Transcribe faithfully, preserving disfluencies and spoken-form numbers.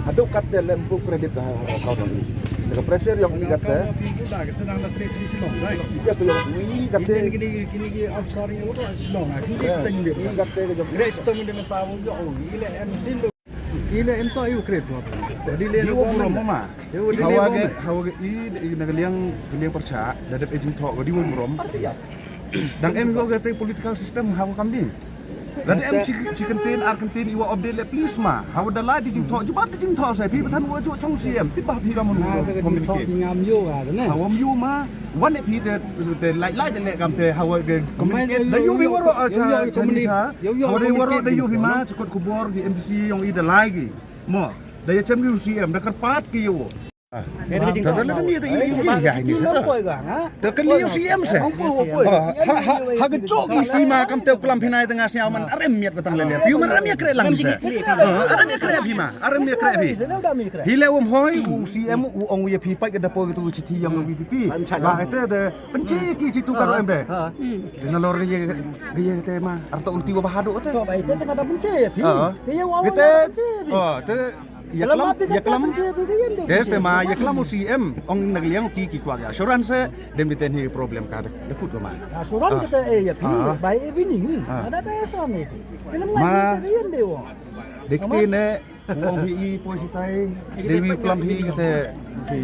Haduh katte lem pu credit ka account ni. Ka pressure yong i katte. Ite tu yong i katte. Kini kini kini ki officer ni udah Shillong. Kini kita ni. Kini katte ka jong. Kini kita ni mata udah. Ile M sin. Ile M to ayu kret tu. Jadi le. Di wo burom ma. Hawa ge hawa ge i na liang liang percha. Dadep ejing thok di wo burom. Dang em ko kate political system hawa kam di. Lada em chi, chi kyntien ar kyntien i wa update le please ma. Hawa da la di jingthoh jubab di jingthoh sa phi ba than wa ju chong C M tip ba phi ka mun communicate. Ngam yo ga ne. Hawa ym yo ma. Wan ne phi te te lai lai te ne kam te hawa ke communicate. Da yu bi waro a cha cha ni sa. Hawa da waro da yu bi ma chakot kubor gi M D C yong i da lai gi. Mo da ya chem gi C M da kyrpad ki yo. Te da da mi te i ya ni sa. Te kan ni C M sa. Ha ha ha ka jok i sima kam te kulam phi nai tanga siaw man arem miat batang le le. Yu man arem ya kre lang sa. Arem ya kre phi ma. Arem ya kre phi. Hi le um hoi u C M u ong u ya phi pai ka da poi tu chi thi yang V P P. Ba te de penchi ki chi tu ka em de. Te na lor ye ye te ma. Ar to un ti wa ba hadu te. To ba te te ka da penchi ya phi. Te ya wa te. Oh te Yaklam, yaklam. Te ma yaklam u C M ong na liang ki ki kwak ya. Assurance dem di ten hi problem ka de kut ko ma. Assurance kita eh ya pi by evening. Ada ta ya sa ni. Dalam lagi kita yan de wo. Dikti ne ong hi i poi sitai dewi klam hi kita hi.